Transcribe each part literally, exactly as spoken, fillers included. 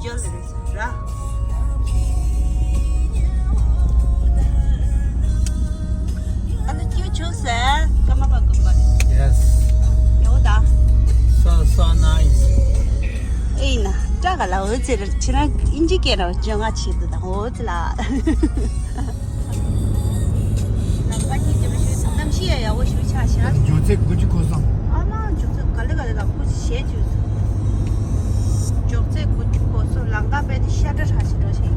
ར། ཨ་ལ་ཁྱོད་བྱུང་ཟེར་ཀ་མ་པ་ཀུན་པ། Yes. ཡོད་ད། So, so nice. ཨེ་ན་ཏྲ་ག་ལ་འོ་ཙི་ར་ཕྱི་ར་ཨིན་ཇི་སྐད་ར་བཅོ་ལྔ་བྱེད་དུ་དང་འོ་ཙི་ལ། ལམ་ཁ་གཉིས་ཀྱི་མི་ཤེས་སམ་གནམ་གཤིས་ཡ་ཡག་པོ་ཞིག་ཆགས་ཤག་མགྱོགས་ཚད་དགུ་བཅུ་གོ་སོང་། ཨ་མ་མགྱོགས་ཚད་ག་ལེ་ག་ལེ་ལ་དགུ་བཅུ་ཞེ་བཅུ་སོང་། མགྱོགས་ཚད་དགུ་བཅུ་གོ་སོང་། ལམ་ཁ་དཔེ་དེ་ཤ་ཁྲ་ཧྲ་ཞིག་འགྲོ་ཞིག་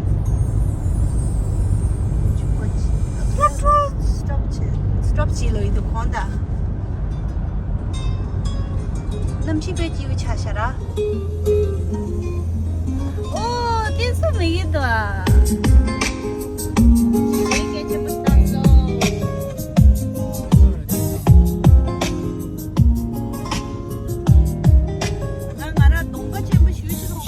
སི་ཊོབ་སི་ཊོབ་བྱེད་སི་ཊོབ་བྱེད་ལོ་ཡིན་འདུག་གོང་ད། གནམ་གཤིས་དཔེ་སྐྱིད་པོ་ཆགས་ཤག་ར། ཨོ། བསྟན་སྲུང་མི་ཡི་དོ། ཞེས་སྐད་ཆེན་པོ་བཏང་སོང་། ང་ང་རང་གདོང་པ་ཆེན་པོ་ཞུ་ཞིག་ཧོ།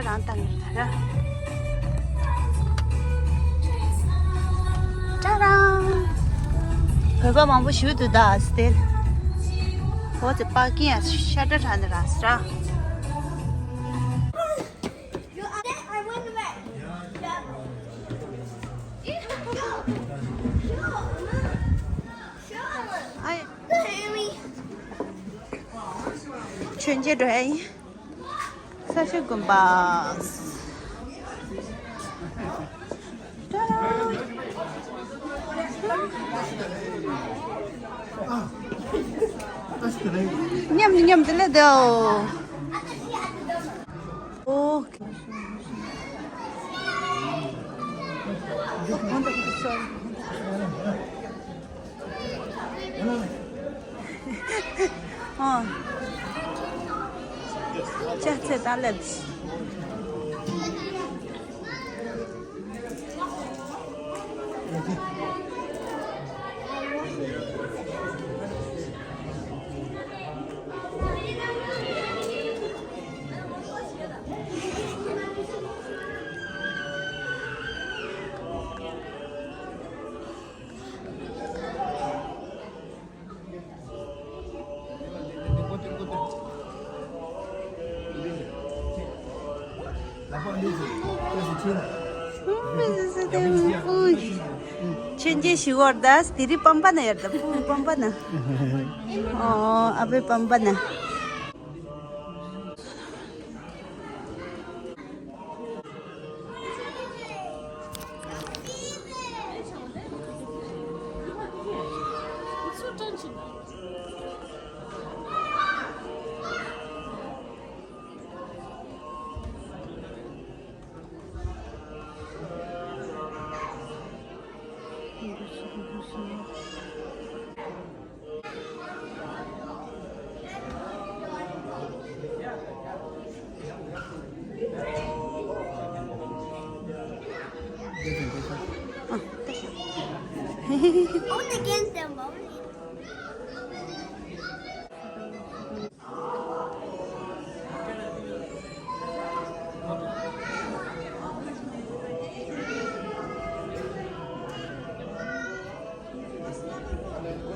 རང་བཏང་གི་རེད་ད་ར། ཏྲ་རང་། བོད་པ་མང་པོ་ཞིག་འདུག་ད་སྟེ། འོ་དེ་པར་ཀིང་ཡ་ཤ་ཏྲ་ཏྲ་ནི་ར་སི་ར། མཆོད་མཇལ་འགྲོ་ཡ་ཡིན། ས་ཆ་དགོན་པ། མཉམ་མཉམ་དུ་ལས་དོ། ཨོ། ཨ། ཅ་ཚེ་ད་ལབ། མཆོད་མཇལ་ཞུ་བར་ད་དེ་རིང་པམ་པ་ན་ཡར་ད་པུ་པམ་པ་ན། ཨོ་ཨ་བེ་པམ་པ་ན།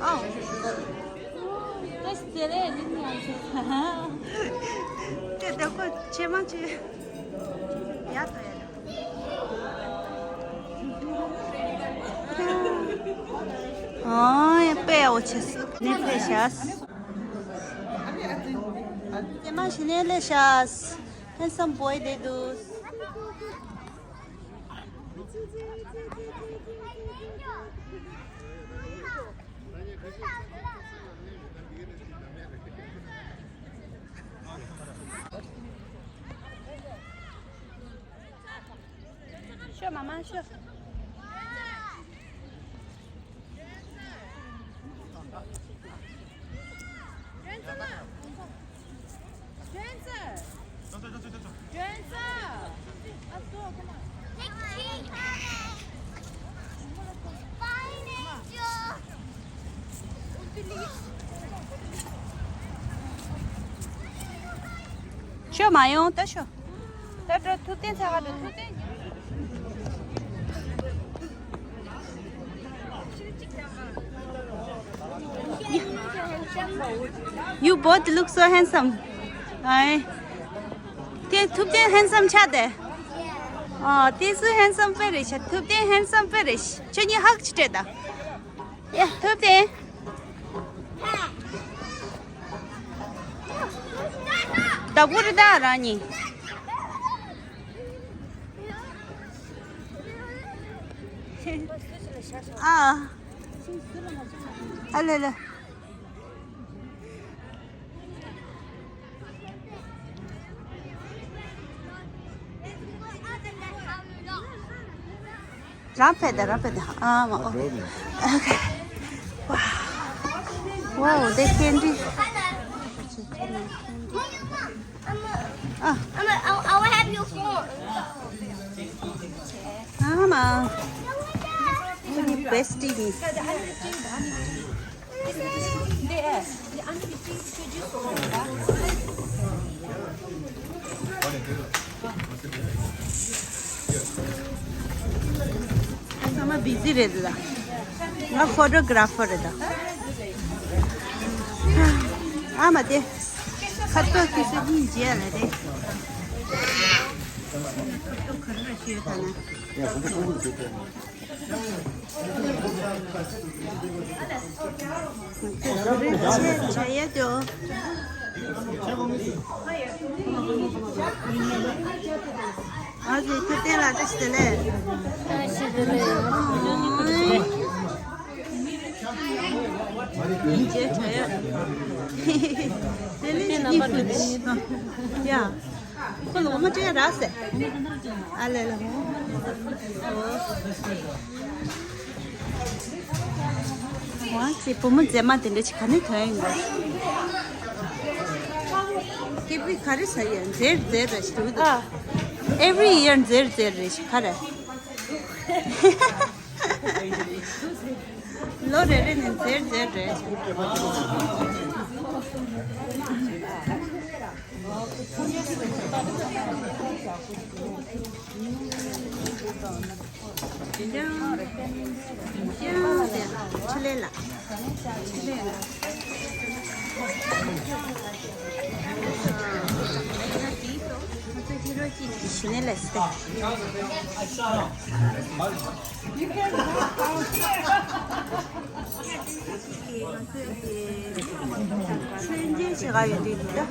ཨའོ། ད་སྟེ་རེ་ལིན་ཡང་ཆེ། ཏེ་ཏེ་ཁོ་ཆེ་མ་ཆེ། ཡ་ད་ཡ། ཨོ་ཡ་པེ་ཡ་འོ་ཆེ་སི་ནེ་པེ་ཤ་སི། ཏེ་མ་ཤི་ནེ་ལེ་ཤ་སི། Handsome boy they do. ཤོ་མ་མ་ཤོ། ཤོ་མ་ཡོང་ད་ཤོ། ད་འགྲོ་ཐུབ་བསྟན་ཚ་བ་དང་ཐུབ་བསྟན། You both look so handsome. ཨའི། དེ་ཐུབ་བསྟན་handsome་ཆགས་ཏེ། ཨ། དེ་སུ་handsome་དཔེ་རེད་ཤག་ཐུབ་བསྟན་handsome་དཔེ་རེད་ཤག་ཁྱོད་གཉིས་ཧག་ཅིག་སྤྲད་ད། ཡ། ཐུབ་བསྟན། བདག་པོ་རེད་ད་རང་གཉིས། ཨ། ཨ་ལེ་ལེ། རང་ཕེབས་དང་རང་ཕེབས་དང་། ཨ་མ། ཨོ། Okay. Wow. Wow, they candy. ཨ། ཨ་མ། ངའི་bestie་ནི། What is it? བི་ཟི་རེད་ད། ང་ཕོ་ཊོ་གྷ་ར་ཕར་རེད་ད། ཨ་མ་དེ། ཁ་ཏོག་ཁི་སི་གཉིས་མཇལ་ལ་རེད། ཁ་ཏོག་ག་རེ་ལ་ཤོད་ད་ན། ཆ་ཡ་དོ། ཨ་ཟེ་ཁ་ཏེ་ལ་ཏི་སི་ཏེ་ལེ། ཏི་སི་ཏེ་ལེ། ཨོ། ཡིན་ཅེ་ཆ་ཡ། ཏེ་ལེ་ཏེ་ནམ་པར་ཡིན། ཡ། ཁོ་ལོ་མ་ཅེ་ར་སེ། ཨ་ལེ་ལེ། ཨོ། ཝང་ཅིག་བུ་མོ་མཛེས་མ་དེ་འདྲ་ཅིག་ག་ནས་ཐོན་ཡོང་གོ། སྐྱེ་བུས་ག་རེ་ཟ་ཡ་མཛེར་མཛེར་རེ་ཞིག་འདུག་ཨ། Every year མཛེར་མཛེར་རེ་ཞིག་ག་རེ། ལོ་རེ་རེ་ནས་མཛེར་མཛེར་རེ་ཞིག་ཡང་ཡང་དེ་ཆུ་ལེ་ལ། ཆུ་ལེ་ལ། ང་ཚོ་ཧི་རོ་ཅི་ཞི་ནེ་ལ་སྟེ། ང་ཚོས་ཀྱི་མཆོད་མཇལ་བྱེད་ག་ཡོད་དུས་འདུག་ད།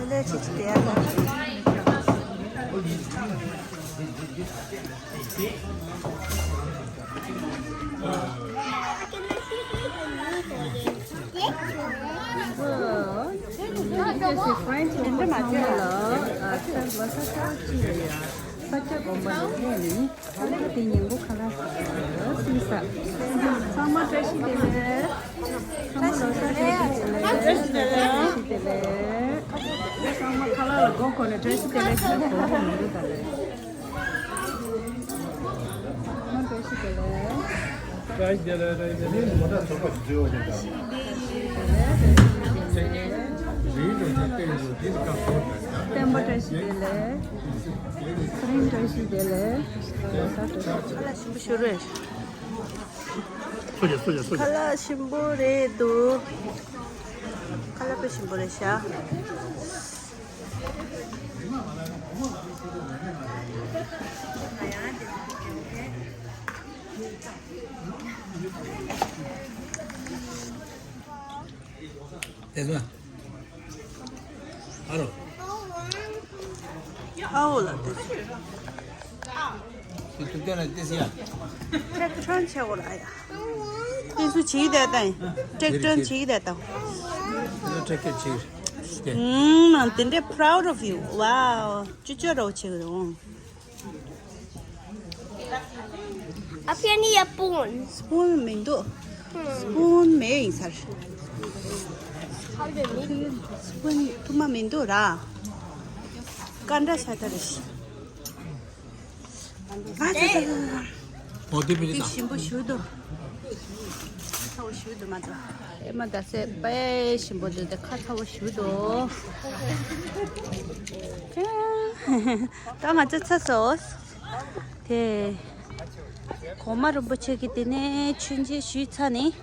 ལས་ལས་ཆེ་ཆེ་བསྡད་ཡ་ད། This is French ཚང་མ་ལ་ཨ་ས་ལ་ས་ཆ་གཅིག་རེད་ཡ། ས་ཆ་དགོན་པ་ནས་ཕེབས་ནས། ཁ་ལག་དེ་ཉིན་གུང་ཁ་ལག་ཟ་གི་ཡོད་སྲིད་ས། ཚང་མ་བཀྲ་ཤིས་བདེ་ལེགས། ཚང་མ་ལོ་གསར་བཀྲ་ཤིས་བདེ་ལེགས། བཀྲ་ཤིས་བདེ་ལེགས། ཚང་མ་ཁ་ལག་ལ་མགོ་འཁོར་ནས་བཀྲ་ཤིས་བདེ་ལེགས་ཟེར་གོ་གི་མི་འདུག་ད་ལེ། ཚང་མ་བཀྲ་ཤིས་བདེ་ལེགས། བཀྲ་ཤིས་བདེ་ལེགས། བཀྲ་ཤིས་བདེ་ལེགས། བསྟན་པ་བཀྲ་ཤིས་བདེ་ལེགས། ཚེ་རིང་བཀྲ་ཤིས་བདེ་ལེགས། ཁ་ལག་ཞིམ་པོ་ཞིག་རེད། སོ་རྒྱ་སོ་རྒྱ་སོ་རྒྱ། ཁ་ལག་ཞིམ་པོ་རེད་འདུག་ཁ་ལག་དཔེ་ཞིམ་པོ་རེད་ཤག་དེ་ཚོ། ཨ་རོ། ཨའོ་ལ་དེ། དེ་ཐུབ་བསྟན་ལ་ཏི་སི་ཡ། ཀྲེག་ཀྲོན་ཆེ་བོ་ལ་ཡ། དེ་སུ་བྱིས་དེ་དང་། ཀྲེག་ཀྲོན་བྱིས་དེ་དང་། དེ་ལ་ཀྲེག་ཀྲོན་བྱིས། ཨུམ། དེ་འདྲའི་proud of you. Wow. ཅོ་ཅོ་རོ་ཆེ་གི་རུང་། ཨ་ཕི་ཨ་ནི་ཡ་སྤུན། སྤུན་མི་འདུག་སྤུན་མེད་ཡིན་ཚར། སྤུན་ཐུ་མ་མི་འདུག་ར། ཀ་འདྲ་ཤ་ཐ་རེ་ཤི། ཨ་ཙི་ཙི་ཙི། འོ་དེ་བི་རི་དང་། ཞིམ་པོ་ཞུ་འདུག་ཚ་བོ་ཞུ་འདུག་མ་ཚོ། ཨེ་མ་ད་སེ་པའི་ཞིམ་པོ་འདུག་དེ་ཁ་ཚ་བོ་ཞུ་འདུག་ད་ང་ཚོ་ཚ་སོ། དེ། གོང་མ་རིན་པོ་ཆེ་གི་དེ་ནས་མཆོད་མཇལ་ཞུས་ཚར་ནས།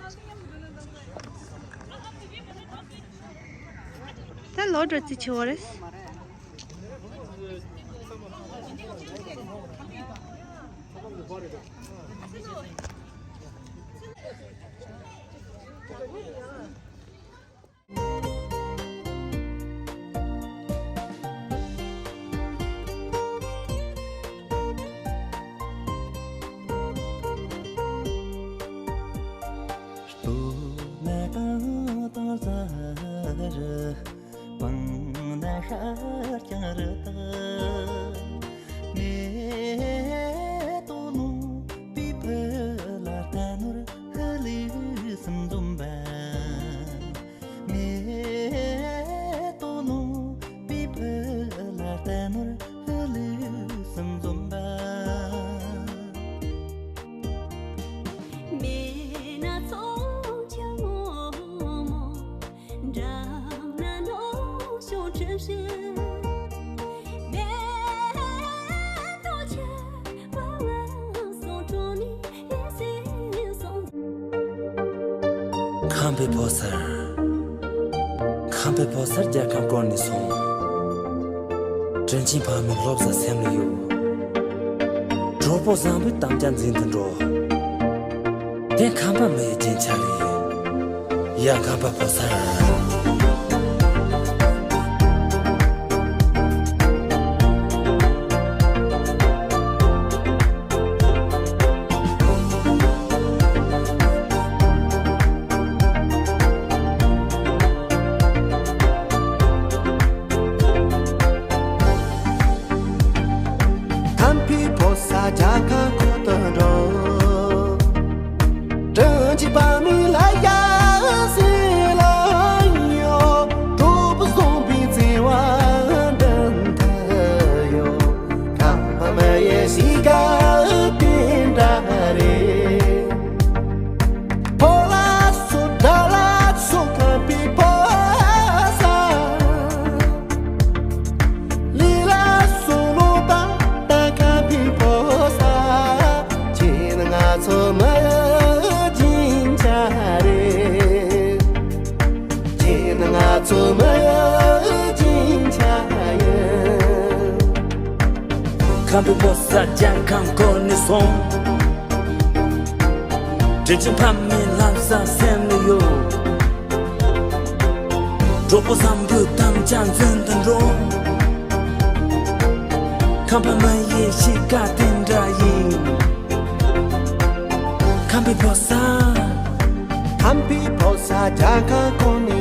ད་ལོ་འགྲོ་རྩིས་ཆེ་བོ་རེད། སྤང་ན་ཤར་ཀྱང་རི་དྭགས་མེད་དོ་ནོ། པི་ཕི་ལ་ལྟ་ནོར་ཧི་ལི་སུམ་འཛོམས་པ། མེད་དོ་ནོ། པི་ཕི་ལ་ལྟ་ནོར་ཧི་ལི་སུམ་འཛོམས་པ། མེད་ན་ཚོང་ཆ་ངོ་མོ། འགྲམ་ན་ནོ་ཤོང་ཁྲི་ཧྲི། མེད་དོ་ཆེ་བ། པའི་ཕོ་གསར། ཁམས་པའི་ཕོ་གསར་རྒྱལ་ཁམས་ཀུན་ནས་སོང་། དྲིན་ཆེན་ཕ་མའི་བློ་གསལ་སེམས་ལ་ཡོད། གྲོགས་པོ་བཟང་པོའི་དམ་བཅའ་འཛིན་དུ་འགྲོ། དེ་ཁམས་པ་མི་ཡི་རྒྱན་ཆ་རེད། ཡ་ཁམས་པ་ཕོ་གསར། ཁམས་པའི་ཕོ་གསར་རྒྱལ་ཁམས་ཀུན་ཏུ་འགྲོ། དྲིན་ཆེན་ཕ་མའི་ལ་ཡ་སེ་ལ་ཡོད། གྲོགས་པོ་བཟང་པོའི་བརྩེ་བ་འདི་འདྲ་ཡོད། ཁམས་པ་མི་ཡི་གཤིས་ཀ་དེ་འདྲ་རེད། ཕོ་ལ་སོགས་དགྲ་ལ་སོགས་ཁམས་པའི་ཕོ་གསར། ལས་ལ་སོགས་ལོ་ད་ད་ཁམས་པའི་ཕོ་གསར། ཁྱེད་ནི་ང་ཚོ་མི་ཡི་རྒྱན་ཆ་རེད། ཁྱེད་ནི་ང་ཚོ་མི་ཡི་རྒྱན་ཆ་ཡིན། ཁམས་པའི་ཕོ་གསར་རྒྱལ་ཁམས་ཀུན་ནས་སོང་། དྲིན་ཆེན་ཕ་མའི་ལམ་སང་སེམས་ནས་ཡོད། གྲོགས་པོ་བཟང་པོའི་དམ་བཅའ་འཛིན་དུ་འགྲོ། ཁམས་པ་མི་ཡི་གཤིས་ཀ་དེ་འདྲ་ཡིན། ཁམས་པའི་ཕོ་གསར། ཁམས་པའི་ཕོ་གསར་རྒྱལ་ཁམས་ཀུན་ནས།